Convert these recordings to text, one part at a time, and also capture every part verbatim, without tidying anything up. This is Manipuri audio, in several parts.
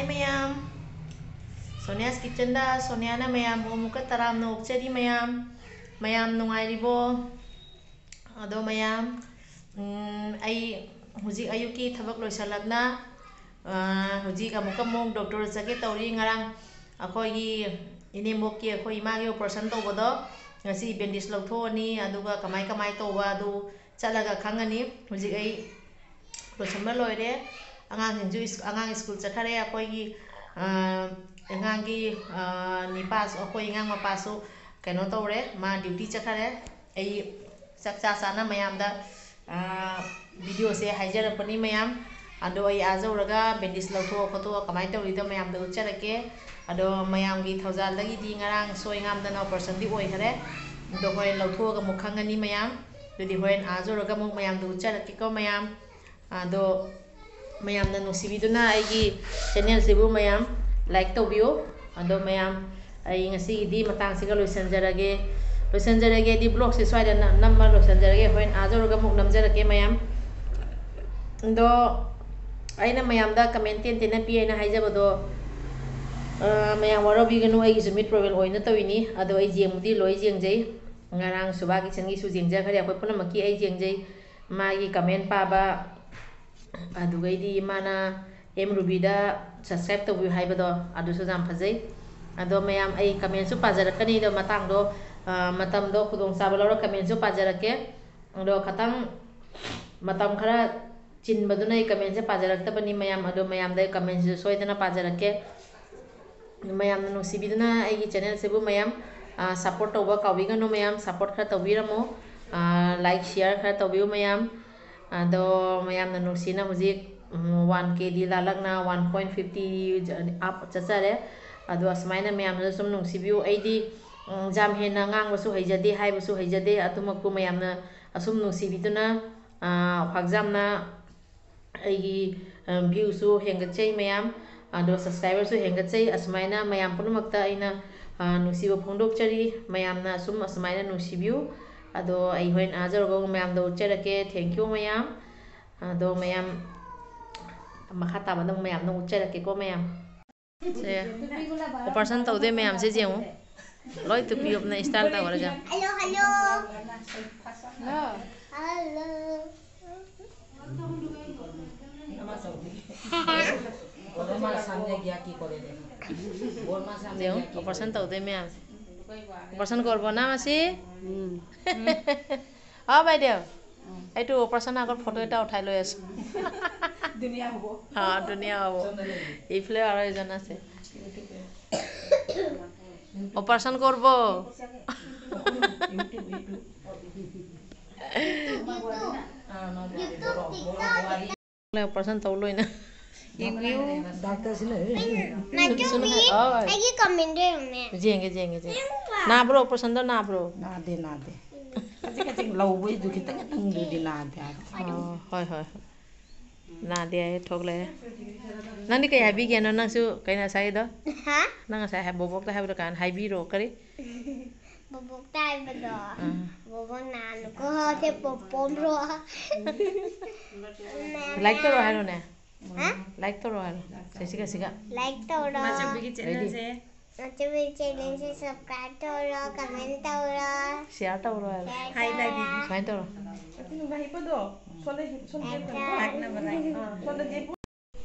ꯃꯌꯥꯝ, Sonia's Kitchenꯗ ꯁꯣꯅꯤꯌꯥꯅ ꯃꯌꯥꯝꯕꯨ ꯑꯃꯨꯛꯀ ꯇꯔꯥꯝꯅ ꯑꯣꯛꯆꯔꯤ꯫ ꯃꯌꯥꯝ, ꯃꯌꯥꯝ ꯅꯨꯡꯉꯥꯏꯔꯤꯕꯣ? ꯑꯗꯣ ꯃꯌꯥꯝ, ꯎꯝ, ꯑꯩ ꯍꯧꯖꯤꯛ ꯑꯌꯨꯛꯀꯤ ꯊꯕꯛ ꯂꯣꯏꯁꯤꯜꯂꯛꯅ, ꯑ, ꯍꯧꯖꯤꯛ ꯑꯃꯨꯛꯀ ꯑꯃꯨꯛ ꯗꯣꯛꯇꯔ ꯆꯠꯀꯦ ꯇꯧꯔꯤ꯫ ꯉꯔꯥꯡ ꯑꯩꯈꯣꯏꯒꯤ ꯏꯅꯦꯝꯕꯣꯛꯀꯤ, ꯑꯩꯈꯣꯏ ꯏꯃꯥꯒꯤ ꯑꯣꯄꯔꯦꯁꯟ ꯇꯧꯕꯗꯣ, ꯉꯁꯤ ꯑꯦꯄꯦꯟꯗꯤꯛꯁ ꯂꯧꯊꯣꯛꯑꯅꯤ꯫ ꯑꯗꯨꯒ ꯀꯃꯥꯏ ꯀꯃꯥꯏ ꯇꯧꯕ ꯑꯗꯨ ꯆꯠꯂꯒ ꯈꯪꯉꯅꯤ꯫ ꯍꯧꯖꯤꯛ ꯑꯩ ꯂꯣꯏꯁꯤꯟꯕ ꯂꯣꯏꯔꯦ꯫ ꯑꯉꯥꯡꯁꯤꯡꯁꯨ ꯏꯁ-, ꯑꯉꯥꯡ ꯁ꯭ꯀꯨꯜ ꯆꯠꯈꯔꯦ꯫ ꯑꯩꯈꯣꯏꯒꯤ, ꯑ, ꯑꯉꯥꯡꯒꯤ, ꯑ, ꯅꯤꯄꯥꯁꯨ, ꯑꯩꯈꯣꯏ ꯑꯉꯥꯡ ꯃꯄꯥꯁꯨ ꯀꯩꯅꯣ ꯇꯧꯔꯦ, ꯃꯥ ꯗ꯭ꯌꯨꯇꯤ ꯆꯠꯈꯔꯦ꯫ ꯑꯩ ꯆꯥꯛ ꯆꯥ ꯆꯥꯅ ꯃꯌꯥꯝꯗ, ꯑ, ꯚꯤꯗꯤꯑꯣꯁꯦ ꯍꯥꯏꯖꯔꯛꯄꯅꯤ ꯃꯌꯥꯝ꯫ ꯑꯗꯣ ꯑꯩ ꯑꯥ ꯌꯧꯔꯒ ꯕꯦꯟꯗꯦꯖ ꯂꯧꯊꯣꯛꯑ ꯈꯣꯠꯇꯣꯛꯑ ꯀꯃꯥꯏꯅ ꯇꯧꯔꯤꯗꯣ ꯃꯌꯥꯝꯗ ꯎꯠꯆꯔꯛꯀꯦ꯫ ꯑꯗꯣ ꯃꯌꯥꯝꯒꯤ ꯊꯧꯖꯥꯜꯗꯒꯤꯗꯤ ꯉꯔꯥꯡ ꯁꯣꯏ ꯉꯥꯝꯗꯅ ꯑꯣꯄꯔꯦꯁꯟꯗꯤ ꯑꯣꯏꯈꯔꯦ꯫ ꯑꯗꯣ ꯍꯣꯔꯦꯟ ꯂꯧꯊꯣꯛꯑꯒ ꯑꯃꯨꯛ ꯈꯪꯒꯅꯤ ꯃꯌꯥꯝ꯫ ꯑꯗꯨꯗꯤ ꯍꯣꯔꯦꯟ ꯑꯥ ꯌꯧꯔꯒ ꯑꯃꯨꯛ ꯃꯌꯥꯝꯗ ꯎꯠꯆꯔꯛꯀꯦꯀꯣ ꯃꯌꯥꯝ꯫ ꯑꯗꯣ ꯃꯌꯥꯝꯅ ꯅꯨꯡꯁꯤꯕꯤꯗꯨꯅ ꯑꯩꯒꯤ ꯆꯦꯅꯦꯜꯁꯤꯕꯨ ꯃꯌꯥꯝ ꯂꯥꯏꯛ ꯇꯧꯕꯤꯌꯨ꯫ ꯑꯗꯣ ꯃꯌꯥꯝ, ꯑꯩ ꯉꯁꯤꯒꯤꯗꯤ ꯃꯇꯥꯡꯁꯤꯒ ꯂꯣꯏꯁꯤꯟꯖꯔꯒꯦ꯫ ꯂꯣꯏꯁꯤꯟꯖꯔꯒꯦꯗꯤ ꯕ꯭ꯂꯣꯒꯁꯦ ꯁ꯭ꯋꯥꯏꯗ ꯅ-, ꯅꯝꯃ ꯂꯣꯏꯁꯤꯟꯖꯔꯒꯦ꯫ ꯍꯣꯔꯦꯟ ꯑꯥ ꯌꯧꯔꯒ ꯑꯃꯨꯛ ꯅꯝꯖꯔꯛꯀꯦ ꯃꯌꯥꯝ꯫ ꯑꯗꯣ ꯑꯩꯅ ꯃꯌꯥꯝꯗ ꯀꯃꯦꯟ ꯇꯦꯟ ꯇꯦꯟꯅ ꯄꯤ ꯍꯥꯏꯅ ꯍꯥꯏꯖꯕꯗꯣ, ꯑ, ꯃꯌꯥꯝ ꯋꯥꯔꯧꯕꯤꯒꯅꯨ, ꯑꯩꯒꯤꯁꯨ ꯃꯤꯠ ꯄ꯭ꯔꯣꯕ꯭ꯂꯦꯝ ꯑꯣꯏꯅ ꯇꯧꯔꯤꯅꯤ꯫ ꯑꯗꯣ ꯑꯩ ꯌꯦꯡꯕꯨꯗꯤ ꯂꯣꯏ ꯌꯦꯡꯖꯩ꯫ ꯉꯔꯥꯡ ꯁꯨꯕꯥ ꯀꯤꯆꯟꯒꯤꯁꯨ ꯌꯦꯡꯖꯈ꯭ꯔꯦ, ꯑꯩꯈꯣꯏ ꯄꯨꯝꯅꯃꯛꯀꯤ ꯑꯩ ꯌꯦꯡꯖꯩ꯫ ꯃꯥꯒꯤ ꯀꯃꯦꯟ ꯄꯥꯕ, ꯑꯗꯨꯒꯩꯗꯤ ꯃꯥꯅ ꯑꯦꯝ ꯔꯨꯕꯤꯗ ꯁꯕꯁꯀ꯭ꯔꯥꯏꯕ ꯇꯧꯕꯤꯌꯨ ꯍꯥꯏꯕꯗꯣ, ꯑꯗꯨꯁꯨ ꯌꯥꯝ ꯐꯖꯩ꯫ ꯑꯗꯣ ꯃꯌꯥꯝ, ꯑꯩ ꯀꯃꯦꯟꯁꯨ ꯄꯥꯖꯔꯛꯀꯅꯤ꯫ ꯑꯗꯣ ꯃꯇꯥꯡꯗꯣ, ꯑ, ꯃꯇꯝꯗꯣ ꯈꯨꯗꯣꯡꯆꯥꯕ ꯂꯧꯔ ꯀꯃꯦꯟꯁꯨ ꯄꯥꯖꯔꯛꯀꯦ꯫ ꯑꯗꯣ ꯈꯇꯪ ꯃꯇꯝ ꯈꯔ ꯆꯤꯟꯕꯗꯨꯅ ꯑꯩ ꯀꯃꯦꯟꯁꯦ ꯄꯥꯖꯔꯛꯇꯕꯅꯤ ꯃꯌꯥꯝ꯫ ꯑꯗꯣ ꯃꯌꯥꯝꯗ ꯑꯩ ꯀꯃꯦꯟꯁꯤꯁꯨ ꯁꯣꯏꯗꯅ ꯄꯥꯖꯔꯛꯀꯦ꯫ ꯃꯌꯥꯝꯅ ꯅꯨꯡꯁꯤꯕꯤꯗꯨꯅ ꯑꯩꯒꯤ ꯆꯦꯅꯦꯜꯁꯤꯕꯨ ꯃꯌꯥꯝ, ꯑ, ꯁꯞꯄꯣꯔꯠ ꯇꯧꯕ ꯀꯥꯎꯕꯤꯒꯅꯨ ꯃꯌꯥꯝ꯫ ꯁꯞꯄꯣꯔꯠ ꯈꯔ ꯇꯧꯕꯤꯔꯝꯃꯨ꯫ ꯑ, ꯂꯥꯏꯛ, ꯁꯤꯌꯥꯔ ꯈꯔ ꯇꯧꯕꯤꯌꯨ ꯃꯌꯥꯝ꯫ ꯑꯗꯣ ꯃꯌꯥꯝꯅ ꯅꯨꯡꯁꯤꯅ ꯍꯧꯖꯤꯛ, ꯎꯝ, ꯋꯥꯟ ꯀꯦꯗꯤ ꯂꯥꯜꯂꯛꯅ ꯋꯥꯟ ꯄꯣꯏꯟ ꯐꯤꯐꯇꯤ ꯑꯞ ꯆꯠꯆꯔꯦ꯫ ꯑꯗꯣ ꯑꯁꯨꯃꯥꯏꯅ ꯃꯌꯥꯝꯅꯁꯨ ꯁꯨꯝ ꯅꯨꯡꯁꯤꯕꯤꯌꯨ꯫ ꯑꯩꯗꯤ, ꯎꯝ, ꯌꯥꯝ ꯍꯦꯟꯅ ꯉꯥꯡꯕꯁꯨ ꯍꯩꯖꯗꯦ, ꯍꯥꯏꯕꯁꯨ ꯍꯩꯖꯗꯦ꯫ ꯑꯗꯨꯃꯛꯄꯨ ꯃꯌꯥꯝꯅ ꯑꯁꯨꯝ ꯅꯨꯡꯁꯤꯕꯤꯗꯨꯅ, ꯑ, ꯍꯛꯆꯥꯝꯅ ꯑꯩꯒꯤ, ꯑ, ꯚ꯭ꯌꯨꯁꯨ ꯍꯦꯟꯒꯠꯆꯩ ꯃꯌꯥꯝ, ꯑꯗꯣ ꯁꯕꯁꯀ꯭ꯔꯥꯏꯕꯔꯁꯨ ꯍꯦꯟꯒꯠꯆꯩ꯫ ꯑꯁꯨꯃꯥꯏꯅ ꯃꯌꯥꯝ ꯄꯨꯝꯅꯃꯛꯇ ꯑꯩꯅ, ꯑ, ꯅꯨꯡꯁꯤꯕ ꯐꯣꯡꯗꯣꯛꯆꯔꯤ꯫ ꯃꯌꯥꯝꯅ ꯑꯁꯨꯝ ꯑꯁꯨꯃꯥꯏꯅ ꯅꯨꯡꯁꯤꯕꯤꯌꯨ꯫ ꯑꯗꯣ ꯑꯩ ꯍꯣꯔꯦꯟ ꯑꯥ ꯌꯧꯔꯒ ꯃꯌꯥꯝꯗ ꯎꯠꯆꯔꯛꯀꯦ꯫ Thank you ꯃꯌꯥꯝ꯫ ꯑꯗꯣ ꯃꯌꯥꯝ, ꯃꯈꯥ ꯇꯥꯕꯗ ꯑꯃꯨꯛ ꯃꯌꯥꯝꯗ ꯑꯃꯨꯛ ꯎꯠꯆꯔꯛꯀꯦꯀꯣ ꯃꯌꯥꯝ꯫ ꯁꯦ, operation ꯇꯧꯗꯣꯏ ꯃꯌꯥꯝꯁꯦ ꯌꯦꯡꯉꯨ꯫ ꯂꯣꯏ ꯇꯨꯄꯤ ꯎꯞꯅ style ꯇꯧꯔꯒ꯫ Hello, hello. ꯍꯜꯂꯣ꯫ ꯌꯦꯡꯉꯨ, operation ꯇꯧꯗꯣꯏ ꯃꯌꯥꯝꯁꯦ꯫ Operation কৰিব না মাসি? ꯎꯝ। অ বাইদেউ, এইটো operation আগৰ ফটো এটা উঠাই লৈ আছো। ধুনীয়া হ'ব। অ, ধুনীয়া হ'ব। এইফালে আৰু এজন আছে। Operation কৰিব। Operation ꯇꯧ ꯂꯣꯏꯅ꯫ ꯌꯦꯡꯕꯤꯌꯨ꯫ ꯗꯥꯛꯇꯔꯁꯤꯅ, ꯍꯦ, ꯍꯦ, ꯍꯦ꯫ ꯁꯨꯅ, ꯁꯨꯅ ꯍꯥꯏ-, ꯑꯣꯏ꯫ ꯑꯩꯒꯤ comment ꯌꯦꯡꯉꯨꯅꯦ꯫ ꯌꯦꯡꯒꯦ, ꯌꯦꯡꯒꯦ, ꯌꯦꯡꯒꯦ꯫ ꯌꯦꯡꯉꯨꯕ꯫ ꯅꯥꯕ꯭ꯔꯣ? Operation ꯗꯣ ꯅꯥꯕ꯭ꯔꯣ? ꯅꯥꯗꯦ, ꯅꯥꯗꯦ꯫ ꯈꯖꯤꯛ ꯈꯖꯤꯛ ꯂꯧꯕꯩꯗꯨ ꯈꯤꯇꯪ ꯈꯤꯇꯪꯗꯨꯗꯤ ꯅꯥꯗꯦ ꯍꯥꯏꯕ꯫ ꯑꯣ, ꯍꯣꯏ, ꯍꯣꯏ, ꯍꯣꯏ꯫ ꯅꯥꯗꯦ ꯍꯥꯏꯌꯦ, ꯊꯣꯛꯂꯛꯑꯦ꯫ ꯅꯪꯗꯤ ꯀꯩ ꯍꯥꯏꯕꯤꯒꯦꯅꯣ? ꯅꯪꯁꯨ ꯀꯩꯅꯣ ꯉꯁꯥꯏꯒꯤꯗꯣ? ꯍꯥ? ꯅꯪ ꯉꯁꯥꯏ ꯍꯥꯏ-, ꯕꯣꯕꯣꯛꯇ ꯍꯥꯏꯕꯗꯣ ꯀꯥꯟ ꯍꯥꯏꯕꯤꯔꯣ, ꯀꯔꯤ? ꯕꯣꯕꯣꯛꯇ ꯍꯥꯏꯕꯗꯣ꯫ ꯑꯥ꯫ ꯕꯣꯕꯣꯛ ꯅꯥꯅꯨꯀꯣ, ꯁꯦ ꯄꯣꯝꯄꯣꯝꯔꯣ꯫ Like ꯇꯧꯔꯣ ꯍꯥꯏꯔꯣꯅꯦ꯫ ꯍꯥ? Like ꯇꯧꯔꯣ ꯍꯥꯏꯔꯣ꯫ ꯁꯦ, ꯁꯤꯒ, ꯁꯤꯒ꯫ Like ꯇꯧꯔꯣ꯫ ꯃꯥꯆꯧꯕꯤꯒꯤ ready? Channel ꯁꯦ꯫ ꯃꯥꯆꯧꯕꯤ channel ꯁꯦ subscribe ꯇꯧꯔꯣ, comment ꯇꯧꯔꯣ꯫ Share ꯇꯧꯔꯣ ꯍꯥꯏꯔꯣ꯫ Share ꯍꯥꯏ, ꯇꯧꯔꯣ꯫ ꯂꯥꯏꯕꯤ꯫ ꯁꯨꯃꯥꯏꯅ ꯇꯧꯔꯣ꯫ ꯑꯗꯨ ꯅꯨꯡꯉꯥꯏꯕꯗꯣ, ꯁꯣꯝꯗ ꯍꯤꯞ-, ꯁꯣꯝꯗ ꯍꯤꯞꯀꯅꯨꯀꯣ꯫ ꯂꯥꯛꯅꯕ ꯂꯥꯛꯑꯦ꯫ ꯑꯥ, ꯁꯣꯝꯗ ꯂꯦꯞꯄꯨ꯫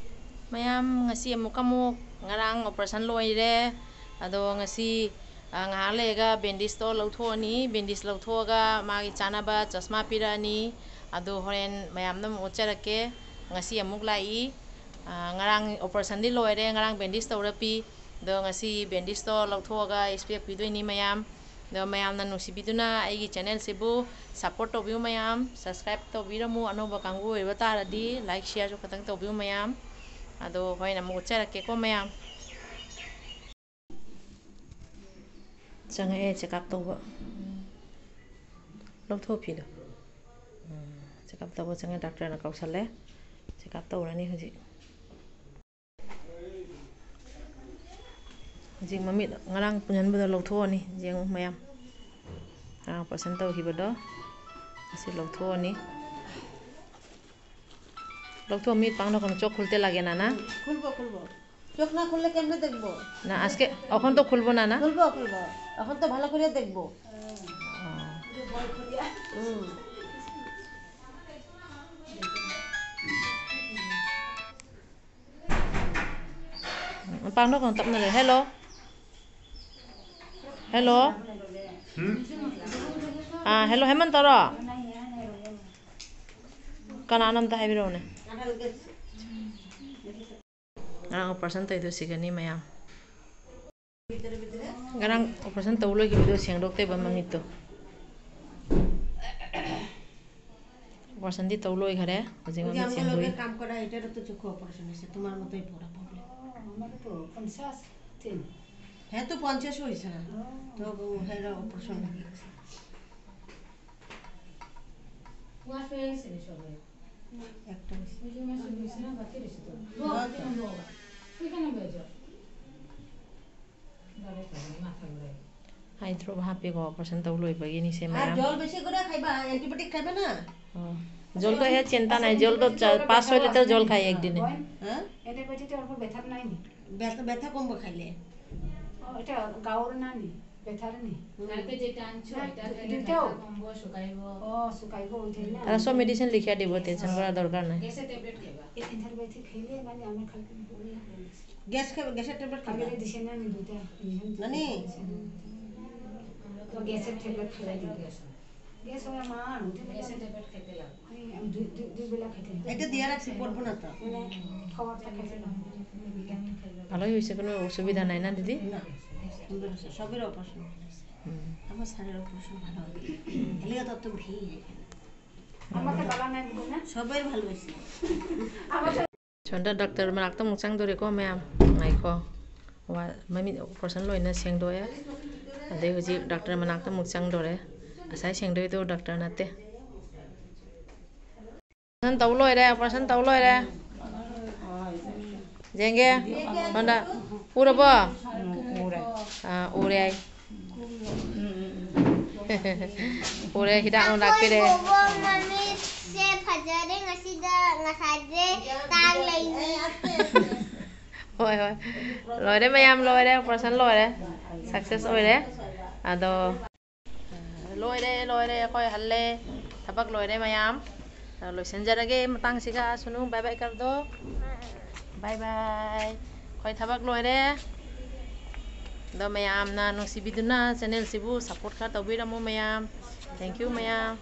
ꯃꯌꯥꯝ, ꯉꯁꯤ ꯑꯃꯨꯛꯀ ꯑꯃꯨꯛ ꯉꯔꯥꯡ operation ꯂꯣꯏꯔꯦ꯫ ꯑꯗꯣ ꯉꯁꯤ, ꯑ, ꯉꯥꯏꯍꯥꯛ ꯂꯩꯔꯒ bandage ꯇꯣ ꯂꯧꯊꯣꯛꯑꯅꯤ꯫ Bandage ꯂꯧꯊꯣꯛꯑꯒ ꯃꯥꯒꯤ ꯆꯥꯅꯕ ꯆꯁꯃꯥ ꯄꯤꯔꯛꯑꯅꯤ꯫ ꯑꯗꯣ ꯍꯣꯔꯦꯟ ꯃꯌꯥꯝꯗ ꯑꯃꯨꯛ ꯎꯠꯆꯔꯛꯀꯦ꯫ ꯉꯁꯤ ꯑꯃꯨꯛ ꯂꯥꯛꯏ꯫ ꯑ, ꯉꯔꯥꯡ operation ꯗꯤ ꯂꯣꯏꯔꯦ, ꯉꯔꯥꯡ bandage ꯇꯧꯔ ꯄꯤ꯫ ꯑꯗꯣ ꯉꯁꯤ bandage ꯇꯣ ꯂꯧꯊꯣꯛꯑꯒ ꯏꯁꯄꯦꯛ ꯄꯤꯗꯣꯏꯅꯤ ꯃꯌꯥꯝ꯫ ꯑꯗꯣ ꯃꯌꯥꯝꯅ ꯅꯨꯡꯁꯤꯕꯤꯗꯨꯅ ꯑꯩꯒꯤ channel ꯁꯤꯕꯨ support ꯇꯧꯕꯤꯌꯨ ꯃꯌꯥꯝ꯫ Subscribe ꯇꯧꯕꯤꯔꯝꯃꯨ, ꯑꯅꯧꯕ ꯀꯥꯡꯕꯨ ꯑꯣꯏꯕ ꯇꯥꯔꯗꯤ like, share ꯁꯨ ꯈꯛꯇꯪ ꯇꯧꯕꯤꯌꯨ ꯃꯌꯥꯝ꯫ ꯑꯗꯣ ꯍꯣꯔꯦꯟ ꯑꯃꯨꯛ ꯎꯠꯆꯔꯛꯀꯦꯀꯣ ꯃꯌꯥꯝ꯫ ꯆꯪꯉꯛꯑꯦ check up ꯇꯧꯕ꯫ ꯂꯧꯊꯣꯛꯑꯣ ꯐꯤꯗꯣ꯫ ꯎꯝ, check up ꯇꯧꯕ ꯆꯪꯉꯦ, ꯗꯥꯛꯇꯔꯅ ꯀꯧꯁꯜꯂꯦ꯫ Check up ꯇꯧꯔꯅꯤ ꯍꯧꯖꯤꯛ꯫ ꯍꯧꯖꯤꯛ ꯃꯃꯤꯠ ꯉꯔꯥꯡ ꯄꯨꯟꯁꯤꯟꯕꯗꯣ ꯂꯧꯊꯣꯛꯑꯅꯤ꯫ ꯌꯦꯡꯉꯨ ꯃꯌꯥꯝ, ꯉꯔꯥꯡ operation ꯇꯧꯈꯤꯕꯗꯣ ꯑꯁꯤ ꯂꯧꯊꯣꯛꯑꯅꯤ꯫ লগ তো আমি পাং নখন, চোখ খুলতে লাগে না, না? হুম, খুলবো, খুলবো। চোখ না খুললে কেমনে দেখবো? না, আজকে এখন তো খুলবো না, না? খুলবো, খুলবো। এখন তো ভালো করে দেখবো। হুম। পাং নখন তপ না রে। Hello? Hello? হুম? Ah, hello, হেমন্ত র? কানা নাম তা হাইবিরো নে। Ngarang operation tei do sigani maya. Ngarang operation tei ulo gibi do seng dok tei ba mamit to. Operation di tei ulo ikhare, ojing ওই যে আমি আমার seng doi. লোকের কাম করা, এটারও তো চোখে অপারেশন হয়েছে, তোমার মতোই বড় প্রবলেম। আমার তো পঞ্চাশ তিন। হ্যাঁ, তো পঞ্চাশ হয়েছে না। তো হেরা অপারেশন হয়ে গেছে। ওয়াশ হয়ে গেছে রে সবাই। একটা হয়েছে। ওই যে মাসে হয়েছে না, বাকি রয়েছে তো। ওইখানে হয়ে যাও। Hydro happy ko operation tei ulo iba gini se আর maya. জল বেশি করে খাইবা, অ্যান্টিবায়োটিক খাইবা না? জল তো হে চিন্তা নাই, জল তো চা-, পাঁচ ছয় লিটার জল খাই একদিনে। হ্যাঁ? অ্যান্টিবায়োটিক তো অল্প ব্যথা নাই নি? ব্যথা, ব্যথা কমবো খাইলে। ও, এটা গাওর না নি? ব্যথার নি? কালকে যেটা আনছো, না, এটা দু-, খেলে দুইটাও? ব্যথা কমবো, শুকাইবো। ও, শুকাইবো ওইটাই না? তারা সব মেডিসিন লিখিয়া দিব, টেনশন করার দরকার নাই। গ্যাসের ট্যাবলেট খাইবা। এ, অ্যান্টিবায়োটিক খাইলে মানে আমার খালি গ্যাস খাবে, গ্যাসের ট্যাবলেট খাবে। আগে দিছে না, আমি দুইটা। নানি? তো গ্যাসের ট্যাবলেট খাইলে দিবে। গ্যাস হয় আমার, ওটা গ্যাসের ট্যাবলেট খেতে লাগবে। আমি, আমি দুই, দুই, দুই বেলা খেতে লাগবে। এটা দিয়ে রাখছি, পড়বো না তো। মানে, খাবারটা খেতে লাগবে। ভিটামিন খেলে। ভালোই হয়েছে, কোনো অসুবিধা নাই না দিদি? না, সুন্দর হয়েছে, সবের অপারেশন ভালো হয়েছে। হুম। আমার স্যারের অপারেশন ভালো হবে। এলিয়া তো একদম ভিড় এখানে। আমাকে বালা নাই বুঝো না? সবের ভালো হয়েছে। আমার তো Chonda doctor manakta mukchang dore ko ma'am, ngai ko. Wa, mami operation loina seng doya. Ade huji doctor manakta mukchang dore. Asai seng doi to doctor nate. Operation tau loire, operation tau loire. Jenge, Chonda, pura bo? Ah, ure ai. ꯄꯨꯔꯦ, ꯍꯤꯗꯥꯛ ꯅꯨꯡ ꯂꯥꯛꯄꯤꯔꯦ꯫ ꯑꯩꯈꯣꯏ ꯕꯣꯕꯣꯛ ꯃꯃꯤꯠꯁꯦ ꯐꯖꯔꯦ, ꯉꯁꯤꯗ ꯉꯁꯥꯏꯁꯦ ꯇꯥꯡ ꯂꯩꯅꯤ꯫ ꯍꯣꯏ, ꯍꯣꯏ꯫ ꯂꯣꯏꯔꯦ ꯃꯌꯥꯝ, ꯂꯣꯏꯔꯦ꯫ Operation ꯂꯣꯏꯔꯦ꯫ Success ꯑꯣꯏꯔꯦ꯫ ꯑꯗꯣ, ꯂꯣꯏꯔꯦ, ꯂꯣꯏꯔꯦ꯫ ꯑꯩꯈꯣꯏ ꯍꯜꯂꯦ꯫ ꯊꯕꯛ ꯂꯣꯏꯔꯦ ꯃꯌꯥꯝ꯫ ꯑ, ꯂꯣꯏꯁꯤꯟꯖꯔꯒꯦ ꯃꯇꯥꯡꯁꯤꯒ꯫ ꯁꯨꯅꯨ, bye bye ꯀꯔꯗꯣ꯫ Bye bye꯫ ꯑꯩꯈꯣꯏ ꯊꯕꯛ ꯂꯣꯏꯔꯦ꯫ ꯑꯗꯣ ꯃꯌꯥꯝꯅ ꯅꯨꯡꯁꯤꯕꯤꯗꯨꯅ channelꯁꯤꯕꯨ support ꯈꯔ ꯇꯧꯕꯤꯔꯝꯃꯨ ꯃꯌꯥꯝ꯫ Thank you ꯃꯌꯥꯝ꯫